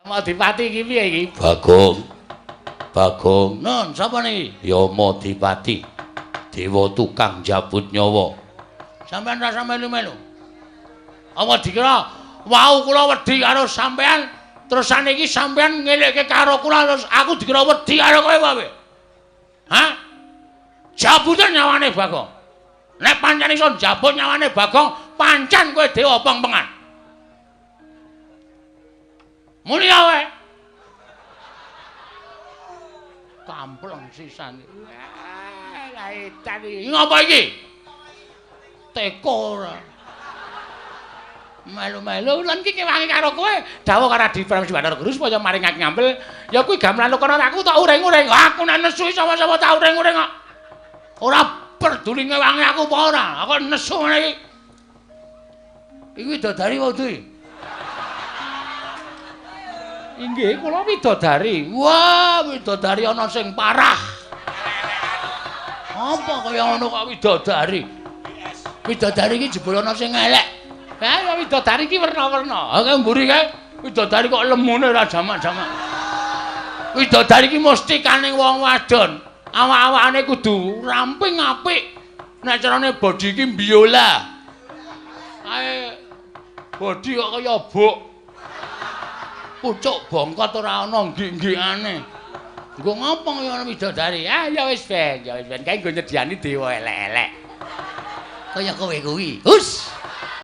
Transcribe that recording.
Yamadipati iki piye iki? Bagong. Bagong. Nun, sapa niki? Yamadipati. Dewa tukang jabut nyawa. Sampeyan rasa melu-melu. Apa dikira wau kula wedi karo sampeyan, terus saniki sampeyan ngelekke karo kula terus aku dikira wedi karo kowe apa piye? Hah? Jabuten nyawane Bagong. Nek pancen iso njabut nyawane Bagong, pancen kowe dewa pengpengan. Muni kowe. Kampleng sisan. Wah, edan iki. Ngapa iki? Teko ora. Melu-melu lan iki kewangi karo kowe. Dawuh karo Adi Pramesti Bathara Guru supaya maringake ngampil. Ya kuwi gamelan kono aku tak uring-uring. Aku nek nesu sama-sama tak uring-uring kok. Ora peduli ngewangi aku apa ora. Aku nesu ngene iki. Iki widodari wae iki. Inggih, kula widodari. Wah, widodari ana sing parah. Apa kaya ngono kok widodari? Widodari iki jebul ana sing elek. Ha, widodari iki werna-werna. Ha, kae mburi kae widodari kok lemune ora jamak-jamak. Widodari iki mesti wong wadon. Awak-awakane kudu ramping apik. Nek carane body iki biola. Kae body kok kaya buk. Pucuk bongkot ora ana nggik-nggikane. Nggo ngopo kaya ana widodari? Ah ya wis ben, ya wis ben kae nggo nyediani dewa elek-elek. Kaya kowe kuwi. Hus.